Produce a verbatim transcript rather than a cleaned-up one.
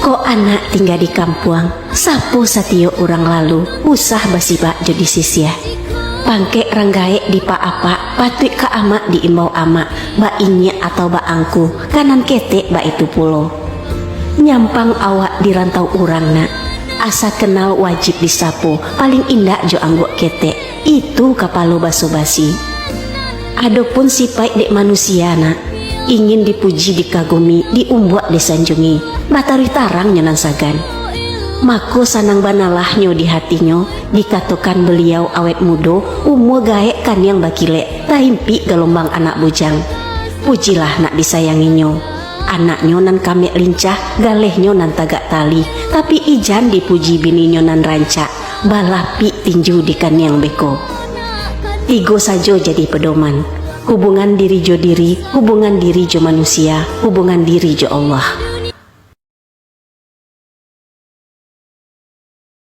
Kok anak tingga di kampuang, sapo satiyok urang lalu, usah basibak jo disisiah. Pangkek rang gaek dipak-apak, patuik ka amak diimbau amak, bak inyiak atau bak angku, ka nan ketek baitu pulo. Nyampang awak di rantau urang nak, asa kenal wajib disapo, paling indak jo anggok ketek, itu kapalo baso basi. Adopun sipaik dek manusia nak, ingin dipuji dikagumi, diumbuak disanjungi, bataruih tarang nyo nan sagan. Mako sanang banalah nyo di hatinyo, dikatokan baliau awet mudo, umua gaek kaniang bakilek, taimpik galombang anak bujang. Pujilah nak disayanginyo. Anaknyo nan kamek lincah, galehnyo nan tagak tali, tapi ijan dipuji bininyo nan rancak, balapik tinju di kaniang beko. Tigo sajo jadi pedoman, hubungan diri jo diri, hubungan diri jo manusia, hubungan diri jo Allah.